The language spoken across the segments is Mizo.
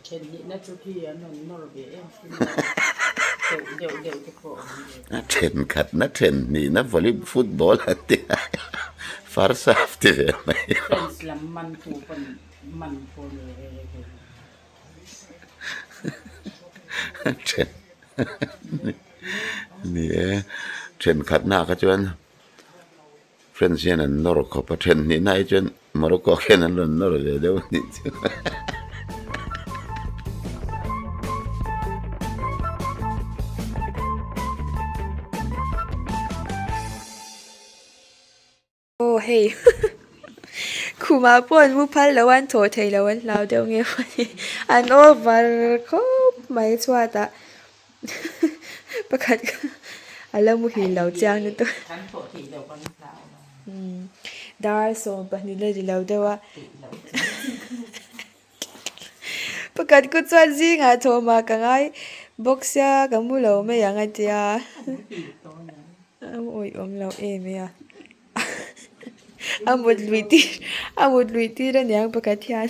A thenkhatna thenhnihna volley football an ti a first half ti ve mai a then ni e thenkhatna kha chuan Friends hian an nawr khawp a then hnihna hi chuan Morocco khian an rawn nawr ve deuh a nih chu. Aw hei khumah pawh an mu phal lo a an thaw thei lo an hlau deuh nge mawni an over khawp mai chhuatah pakhat kha a lo muhil lo chiang lutuk dar 12 la ri lo deuh a pakhat ku chuan zingah thawmah ka ngai bawk sia ka mu lo mai ang a tia a awihawm loh em e a a mut lui tir a mut lui tir aniang pakhat hian.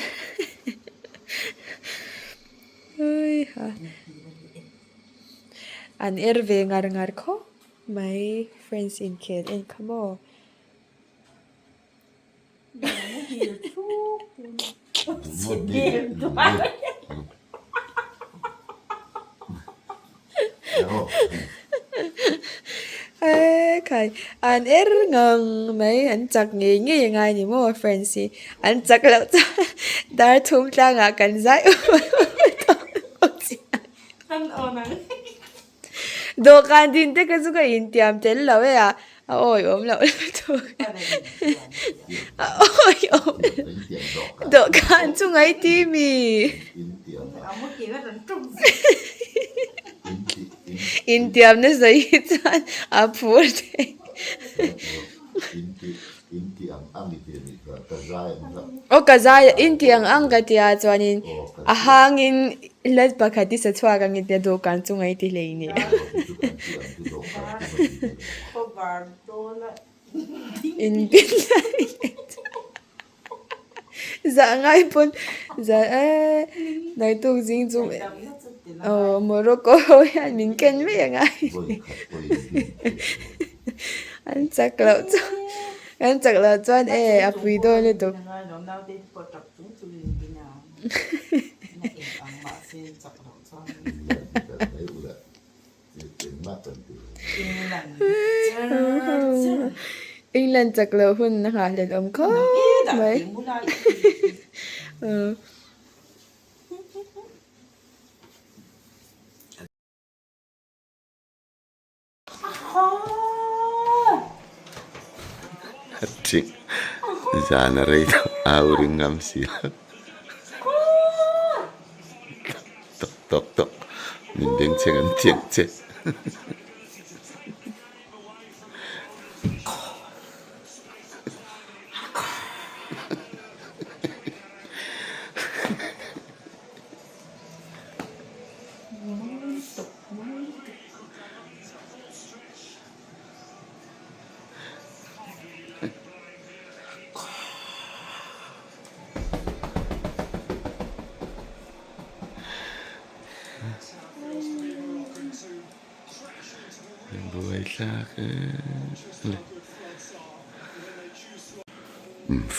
An er ve ngar ngar khawp mai friends inkhel en kha maw. Ekhai an er ngang mai an chak ngei ngei a ngai ni maw friends hi an chak loh chuan dar thum tlangah kan zai dawhkan din te kha chu ka intiam tel lo e a a awihawm loh lutuk a awihawm dawhkan chu ngaiti mi. Intiam nasa hi chuan a phur thei. Aw ka zai inti ang ang ka tia chuanin a hangin hla pakhat i sa chhuak ang i tia dawhkan chunga i ti hlei ni. Zah ngai pawn zah eee Naituk zing chu aw Morocco ho hian min ken mai a ngai an chak loh chuan an chak loh chuan e a pui dawn lutuk. England chak loh hun a nghahhlelh awm khawp mai. Zan a rei tawh au ring ngam si lo. Tok tok tok min beng chheng an thiang che. Buaithlak e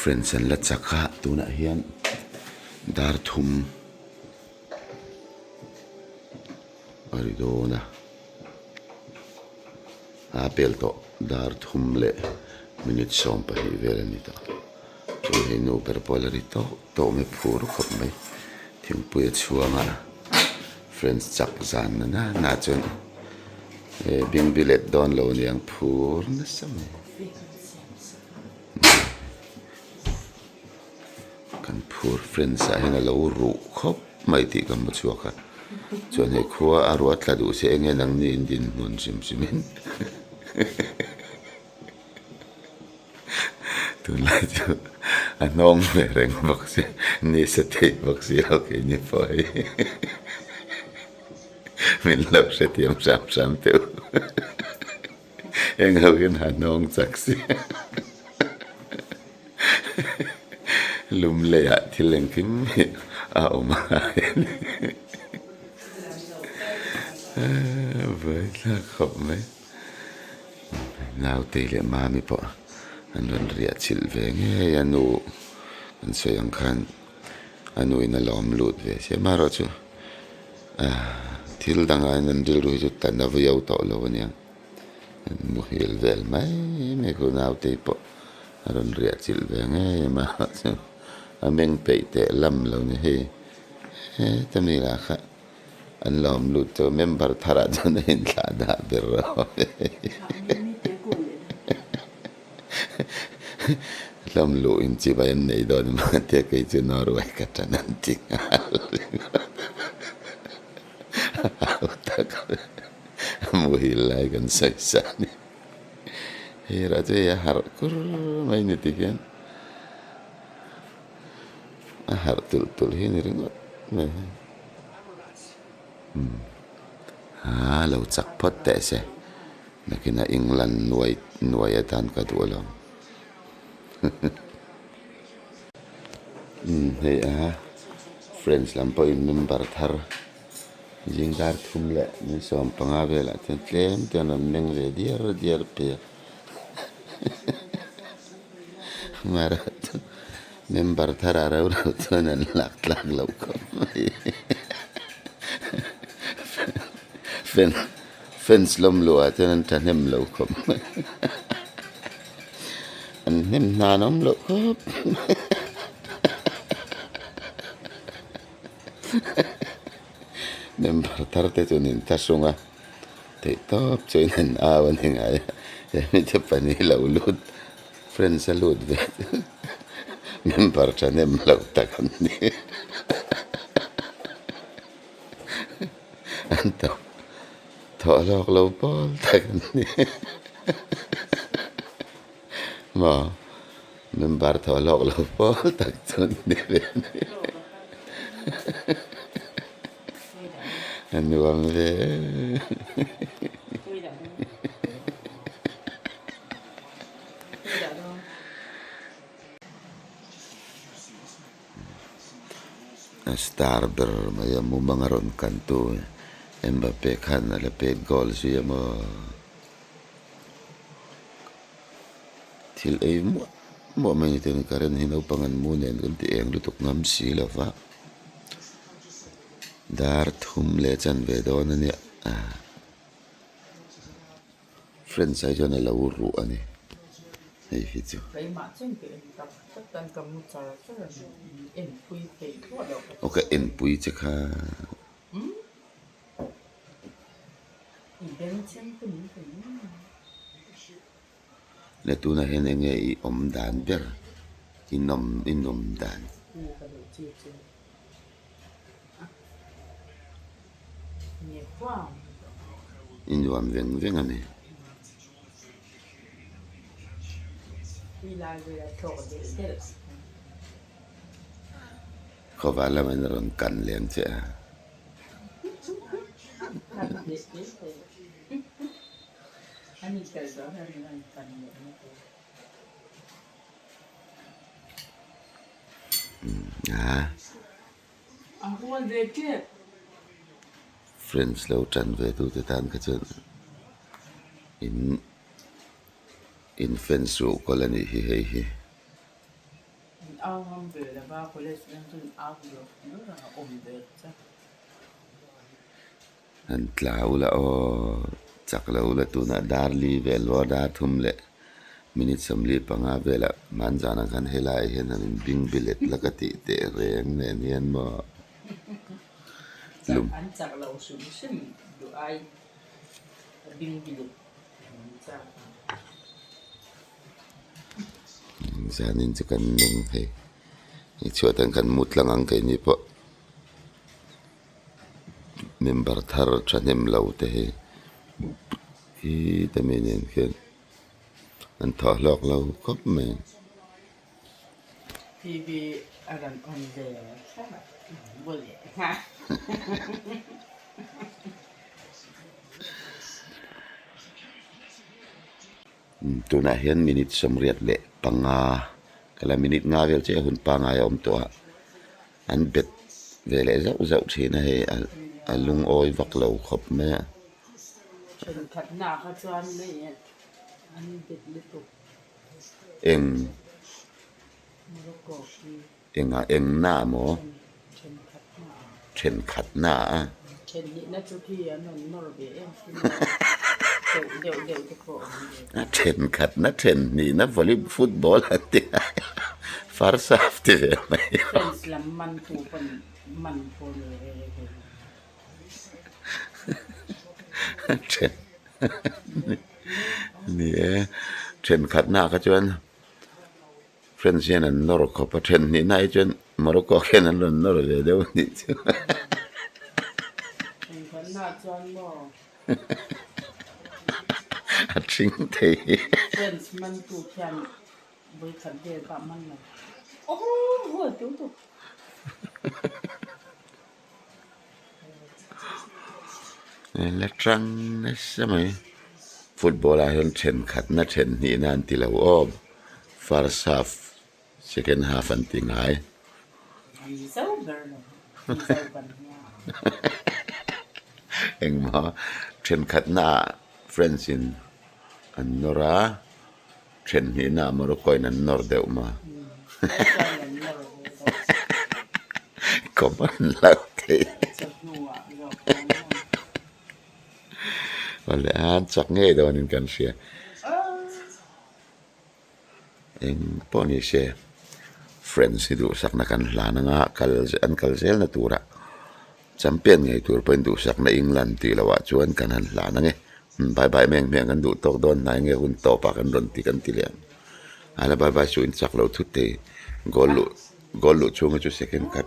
Friends an la chak a tunah hian dar thum a ri dawn a a pel tawh dar thum leh minute 12 vel a ni tawh chu hei nu ber pawh a la ri tawh tawh mai phur khawp mai thingpui a chhuang a friends chak zan na na chuan eh bingbi let dawn lo aniang phur nasa mai kan phur friends ah hian a lo ruh khawp mai tih ka hmu chhuak a chuan hei khua a ruah tla duh se enge nangni in dinhmun hrim hrim in tunlai chu a hnawng ve reng bawk si ni sa thei bawk si lo keini pawh hi min lo hrethiam hram hram teh u eng ho hian a hnawng chak si lum leiah thil engkim hi. A awm a buaithlak khawp mai. Nautei leh Mami pawh an rawn riah chilh ve ngei a nu an sawi ang khan a nuin a lawm lut ve sia amaherawhchu thil dangah hian an rilru hi chu tan a viau tawh lo aniang an muhil vel mai mai khu nautei pawh a rawn riah chilh ve ngei a amaherawhchu a meng peih teh lam lo ni hei heta mi lah kha. An lawm lut chu member tharah chuan a inthlah dah ber rawh. Hlawm luh in chibai an nei dawn emaw tia kei chu Norway ka tan an ti nghal. Hau tak a muhil lai kan sawi sa a ni. Hei erawh chu hei a harh kur mai ni ti hian a harh tulh tulh hi a ni ringawt mai. Haa lo chak phawt teh se nakin a England nuai nuai atan ka duh alawm umm hei a French lam pawhin member thar zing dar thum leh ni 15 velah chuan tlem te an rawn meng ve diar diar phei a Marawhchu member thar a rau rau chuan an lak tlak loh khawp mai. Fans lawm luhah chuan an thahnem lo khawp mai. An hnem hnan awm loh khawp mai. Member thar te chu an inthlahrung a. Theih tawp chuan an au a ni ngai a, he hmeichhe pahnih lo lut friends a lut ve chu member thahnem lo tak an ni. An tawp thawh hlawk lo pawl tak an ni. Maw member thawh hlawk lo pawl tak chu an ni ve a ni. A nuam ve. A star ber mai a mumang a rawn kan tu Mbappe khan a la pek goal zui a maw. Thil ei muah muah mai ni ten current hi naupang an mu nen kan ti eng lutuk ngam si lo va. Dar thum leh chan ve dawn a nia Friends ai chuan a lo ruh a ni hei hi chu. Aw ka enpui che kha. Le tunah hian eng nge i awm dan ber i nawm i nawm dan. I nuam veng veng a ni. Khawvar lamah hian a rawn kan lem che a. Friends lo tan ve tu te tan kha chuan in in fans ruh kawl a nih hi hei hi. An tlau la aw, chak lo la tunah dar li vel lua dar thum leh minute 45 velah hmanzan ang khan helai hian an inbing bilet la ka tih teh reng nen hian maw lum. An chak lo hrim hrim duh ai a bing bilet an chak ang. Zanin chu kan meng hei, i chhuah tan kan mut lang ang keini pawh. Member thar thahnem lo te hi hi te mi nen khian an thawh hlawk lo khawp mai. TV a rawn on ve thlap a, bul leh nghal. Tunah hian minute 85 kala minute nga vel chiah hun pangngai a awm tawh a. An bet. Ve leh zauh zauh thin a hei a lungawi vak lo khawp mai a. Thenkhatna kha chuan lei an bet lutuk. Eng engah eng na maw? Thenkhatna a. Thenhnihna chu khi an rawn nawr ve em khi deuh deuh deuh te pawh awm ve. Thenkhatna thenhnihna volley football an ti a first half ti ve mai. Fans lam man tu pawn man pawh ni ve ve. Then ni e thenkhatna kha chuan French hian an nawr khawp a then hnihna hi chuan Morocco khian an rawn nawr ve deuh a nih chu. Thenkhatna chuan maw? A thing thei. French mantu khian vawikhat vel pah man lo. Aww tu tu. La tang nasa mai football ah hian thenkhatna then hnihna an ti lo aw first half second half an ti ngai. Engmaw thenkhatna ah friends in an nawr a. Then hnihna Morocco in an nawr deuh ma. Common lo thei. Awle a chak ngei dawnin kan hria. Eng pawh ni se friends hi duhsakna kan hlan anga kal an kal zelna turah Champion ngei tur pawhin duhsakna England tih loh ah chuan kan han hlan ang e. Bye bye meng hmeng kan duh tawk dawn hnai nge hun tawp ah kan rawn ti kan ti leh ang. Hala bye bye chu in chak lo thut thei goal luh goal luh chhunga chu second khat.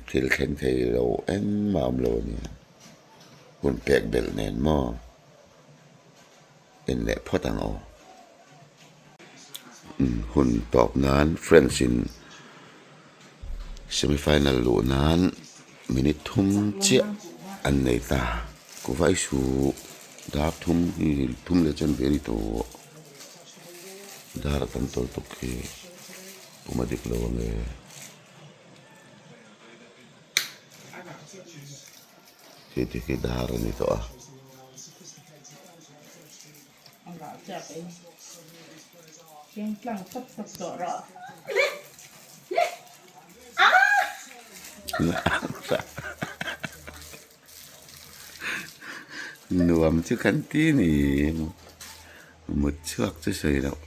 Thil thleng thei lo engmah a awm lo a nia. Hun pek belh nen maw. En leh phawt ang aw. Hun tawp nan French in semi final luh nan minute thum chiah an nei ta. Kuva i suh dar thum hi thum leh chuan ve a ni tawh. Dar a tam tawlh tuk khi pum a dik lo ang e. Khi te khi dar a ni tawh a. Nuam chu kan ti ni mut chhuak chu sawi loh.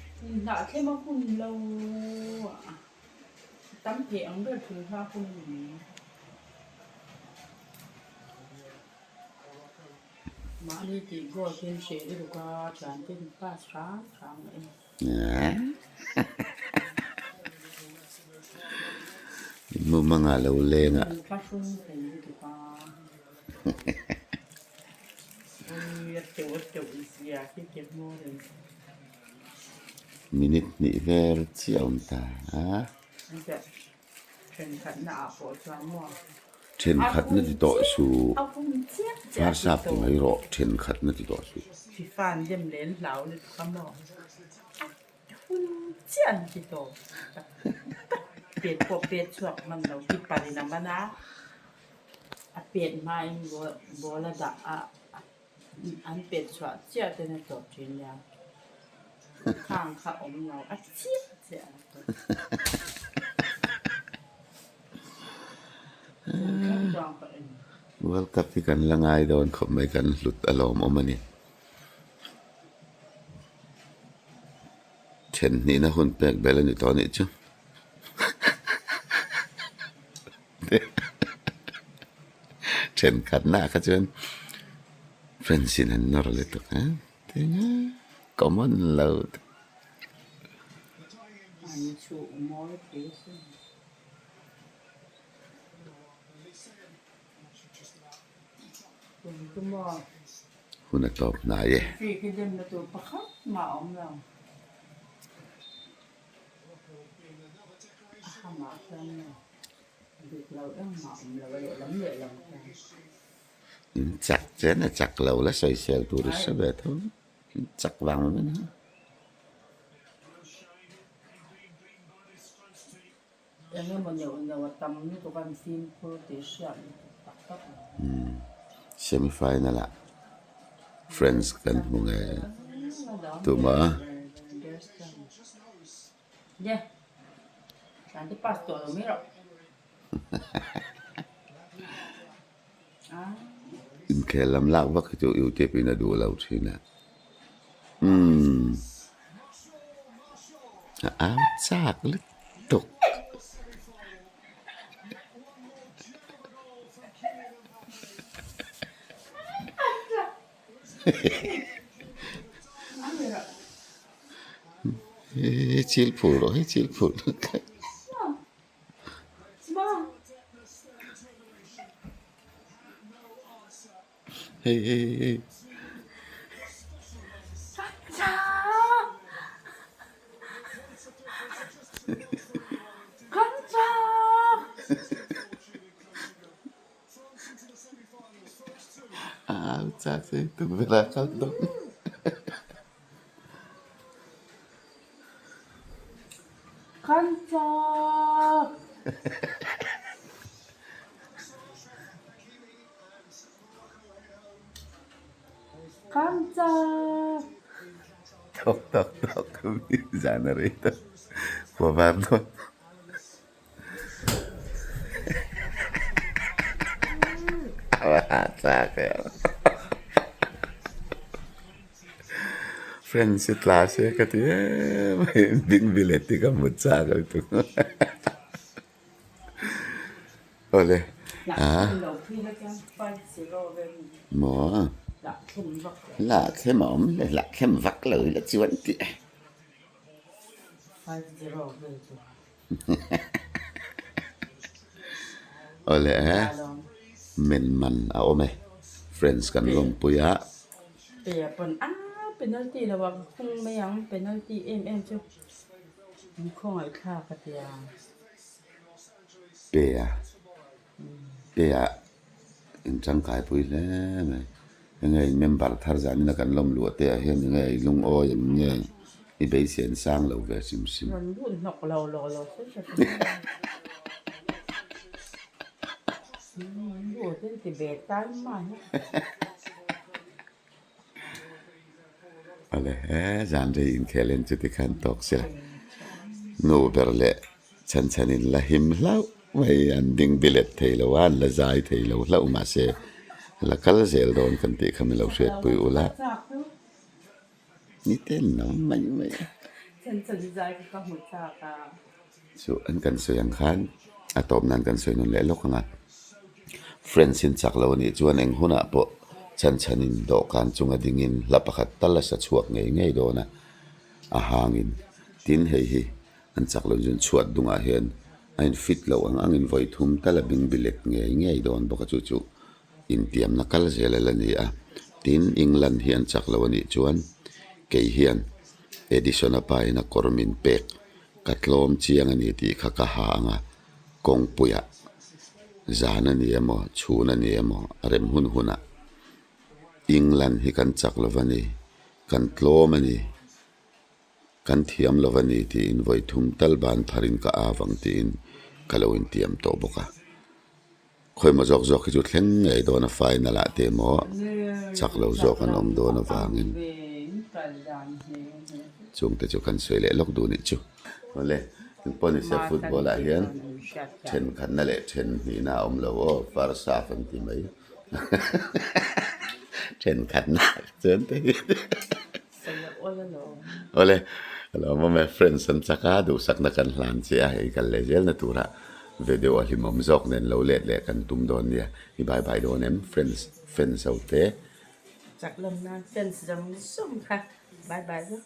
Tam thei ang ber thil hma hun a ni. Mahni tih goal hian hreh lutuk a, thian ten pass hrang hrang a en. Mumanga lo leng a. Hla hrung thei lutuk a. Ui a teuh a teuh zia khi ke hmawr in. Minute hnih vel chiah a awm ta a. Thenkhatna ti tawh suh. Hmarsap ti mai rawh thenkhatna ti tawh suh. An pet chhuah chiah ten a tawp thin nia. Khang kha awm lo a chiah chiah a tawp. World Cup hi kan la ngai dawn khawp mai kan hlut a lawmawm a ni. Then hnihna hun pek belh a ni tawh a nih chu. Thenkhatna kha chuan friends in an nawr lutuk a tinge common lo hun a tawp hnai e. In chak chen a chak lo la sawisel tur i hre ve tho in chak vang mai mai a. Eng emaw neuh neuh a tam lutuk a, an fimkhur tih hriat lutuk tak tak lo. Semi final ah France kan hmu nge tuma. Inkhel lam lak vak hi chu YouTube in a duh lo thin a. Umm. A au chak lutuk. Hei chil phur rawh hei chil phur hei hei hei a au chak se tukverh ah kal dawn. Kan chak! Kan chak! Tok tok tok zan a rei tawh khua var dawn. A chak e. Friends hi tla se ka ti em mai ding bilet hi ka hmu chak lutuk awle a maw lah thlem a awm le lah thlem vak lo ila chuan tih Awle men man a awm e friends kan lawmpui a. Pe a pawn a penalty lo ah ka khung mai ang penalty em em chu min khawngaih thlak a tia. Pe a pe a in tangkai pui hle mai enge in member thar zanin a kan lawm luah te ah hian enge i lungawi em nge i beisei an sang lo ve hrim hrim. Rawn lut hnawk lo lo lo se hre hrim a lut in ti ve tai mai a. Awle he zan rei inkhel en chu tikhan tawk sila nu ber leh chhan chhan in la him hlauh mai an ding bilet thei lo a an la zai thei lo hlauh mahse la kal zel dawn kan tih kha min lo hriatpui ula ni ten lo mai mai a. Chu an kan sawi ang khan a tawp nan kan sawi nawn leh lawk ang a. Friends in chak lo a nih chuan eng hunah pawh chhan chhanin dawhkan chunga dingin hla pakhat tal a sa chhuak ngei ngei dawn a, a hangin tin hei hi an chak lo zun chhuat dungah hian a in fit loh ang angin vawi thum tal a bing bilet ngei ngei dawn bawk a chu chu intiamna kal zel a la ni a, tin England hi an chak lo a nih chuan kei hian Edison a pain a kawr min pek ka tlawm chiang a ni tih kha ka ha ang a. Kawngpuiah zan a ni emaw, chhun a ni emaw, a rem hun hunah England hi kan chak lo va ni, kan tlawm a ni, kan thiam lo va ni tiin vawi thum tal ban pharin ka av ang tiin ka lo intiam tawh bawk a. Khawimaw zawk zawk hi chu thleng ngei dawn a final ah te emaw chak lo zawk an awm dawn avangin chungte chu kan sawi leh lawk duh nih chu. Awle engpawh ni se football ah hian thenkhatna leh then hnihna a awm lo aw first half an ti mai thenkhatna chuan te hi Awle a lo awm e friends an chak a duhsakna kan hlan che a hei kal leh zelna turah video a hlimawm zawk nen lo let leh kan tum dawn nia i bye bye dawn em friends fans ho te. Chak lam nan fans zawng zawng kha bye bye vek.